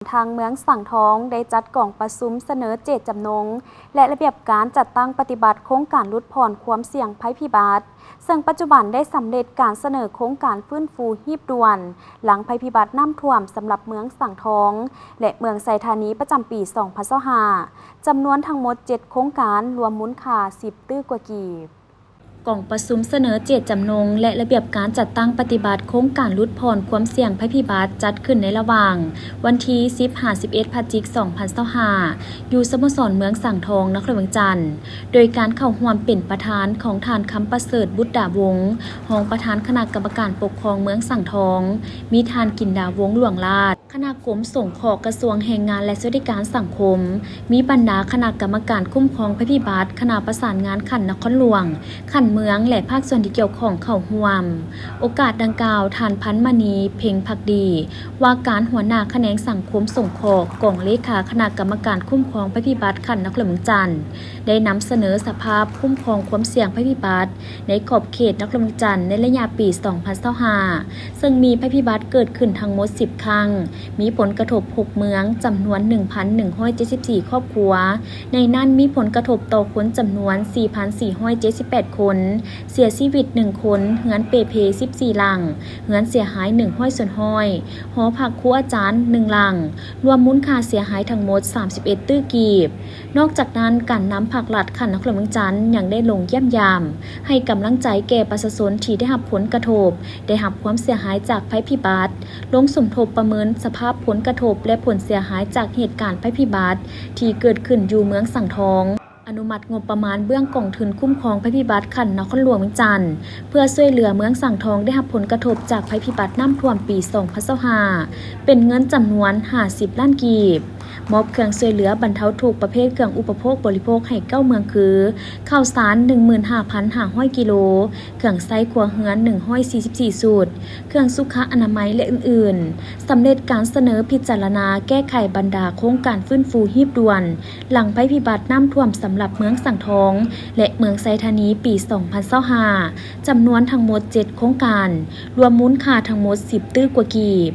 ທາງເມືອງສັງທອງໄດ້ຈັດກອງປະຊຸມສະເໜີເຈດຈຳນົງ ແລະ ລະບຽບການຈັດຕັ້ງປະຕິບັດໂຄງການຫຼຸດຜ່ອນຄວາມສ່ຽງໄພພິບັດ, ເຊິ່ງປັດຈຸບັນໄດ້ສຳເລັດການສະເໜີໂຄງການຟື້ນຟູຮີບດ່ວນຫຼັງໄພພິບັດນ້ຳຖ້ວມສຳລັບເມືອງສັງທອງ ແລະ ເມືອງໄຊທານີປະຈຳປີສອງພັນຊາວຫ້າ ຈຳນວນທັງໝົດເຈັດໂຄງການ ລວມມູນຄ່າສິບຕື້ກວ່າກີບ. ກອງປະຊຸມສະເໜີເຈດຈຳນົງ ແລະ ລະບຽບການຈັດຕັ້ງປະຕິບັດໂຄງການຫຼຸດຜ່ອນຄວາມສ່ຽງໄພພິບັດ ຈັດຂຶ້ນໃນລະຫວ່າງວັນທີສິບຫາສິບເອັດ ພະຈິກ ສອງພັນຊາວຫ້າ ຢູ່ສະໂມສອນເມືອງສັງທອງ ນະຄອນຫຼວງວຽງຈັນ, ໂດຍການເຂົ້າຮ່ວມເປັນປະທານຂອງທ່ານ ຄຳປະເສີດ ບຸດດາວົງ ຮອງປະທານຄະນະກຳມະການປົກຄອງເມືອງສັງທອງ, ມີທ່ານ ກິນດາວົງ ຫຼວງລາດ ຄະນະກົມສົງເຄາະກະຊວງແຮງງານ ແລະ ສະຫວັດດີການສັງຄົມ, ມີບັນດາຄະນະກຳມະການຄຸ້ມຄອງໄພພິບັດ, ຄະນະປະສານງານຂັ້ນນະຄອນຫຼວງ, ຂັ້ນເມືອງ ແລະ ພາກສ່ວນທີ່ກ່ຽວຂ້ອງເຂົ້າຮ່ວມ. ໂອກາດດັ່ງກ່າວ, ທ່ານ ພັນມະນີ ເພັງພັກດີ ວ່າການຫົວໜ້າຂະແໜງສັງຄົມສົງເຄາະ ກອງເລຂາຄະນະກຳມະການຄຸ້ມຄອງໄພພິບັດຂັ້ນນະຄອນຫຼວງວຽງຈັນ ໄດ້ນຳສະເໜີສະພາບຄຸ້ມຄອງຄວາມສ່ຽງໄພພິບັດ ໃນຂອບເຂດນະຄອນຫຼວງວຽງຈັນໃນໄລຍະປີສອງພັນຊາວຫ້າ ເຊິ່ງມີໄພພິບັດເກີດຂຶ້ນທັງໝົດສິບຄັ້ງ, ມີຜົນກະທົບຫົກເມືອງ ຈຳນວນໜຶ່ງພັນໜຶ່ງຮ້ອຍເຈັດສິບສີ່ຄອບຄົວ, ໃນນັ້ນມີຜົນກະທົບຕໍ່ຄົນຈຳນວນສີ່ພັນສີ່ຮ້ອຍເຈັດສິບແປດຄົນ, ເສຍຊີວິດໜຶ່ງຄົນ, ເຮືອນເປ່ເພສິບສີ່ຫຼັງ, ເຮືອນເສຍຫາຍໜຶ່ງຮ້ອຍສ່ວນຮ້ອຍ, ຫໍພັກຄູອາຈານໜຶ່ງຫຼັງ, ລວມມູນຄ່າເສຍຫາຍທັງໝົດສາມສິບເອັດຕື້ກີບ. ນອກຈາກນັ້ນ, ການນຳພາກລັດຂັ້ນນະຄອນຫຼວງວຽງຈັນຍັງໄດ້ລົງຢ້ຽມຢາມ, ໃຫ້ກຳລັງໃຈແກ່ປະຊາຊົນທີ່ໄດ້ຮັບຜົນກະທົບ, ໄດ້ຮັບຄວາມເສຍຫາຍຈາກໄພພິບັດ, ລົງສົມທົບປະເມີນສະພາບຜົນກະທົບ ແລະ ຜົນເສຍຫາຍຈາກເຫດການໄພພິບັດທີ່ເກີດຂຶ້ນຢູ່ເມືອງສັງທອງ, ອະນຸມັດງົບປະມານເບື້ອງກອງທຶນຄຸ້ມຄອງໄພພິບັດຂັ້ນນະຄອນຫຼວງວຽງຈັນ ເພື່ອຊ່ວຍເຫຼືອເມືອງສັງທອງໄດ້ຮັບຜົນກະທົບຈາກໄພພິບັດນ້ຳຖ້ວມປີສອງພັນຊາວຫ້າ ເປັນເງິນຈຳນວນຫ້າສິບລ້ານກີບ. ມອບເຄື່ອງຊ່ວຍເຫຼືອບັນເທົາທຸກປະເພດເຄື່ອງອຸປະໂພກບໍລິໂພກໃຫ້ເກົ້າເມືອງຄື ເຂົ້າສານໜຶ່ງໝື່ນຫ້າພັນຫ້າຮ້ອຍກິໂລ, ເຄື່ອງໃຊ້ຄົວເຮືອນໜຶ່ງຮ້ອຍສີ່ສິບສີ່ຊຸດ, ເຄື່ອງສຸຂະອະນາໄມ ແລະ ອື່ນໆ. ສຳເລັດການສະເໜີພິຈາລະນາແກ້ໄຂບັນດາໂຄງການຟື້ນຟູຮີບດ່ວນ ຫຼັງໄພພິບັດນ້ຳຖ້ວມສຳລັບເມືອງສັງທອງ ແລະ ເມືອງໄຊທານີປີສອງພັນຊາວຫ້າ ຈຳນວນທັງໝົດເຈັດໂຄງການ, ລວມມູນຄ່າທັງໝົດສິບຕື້ກວ່າກີບ.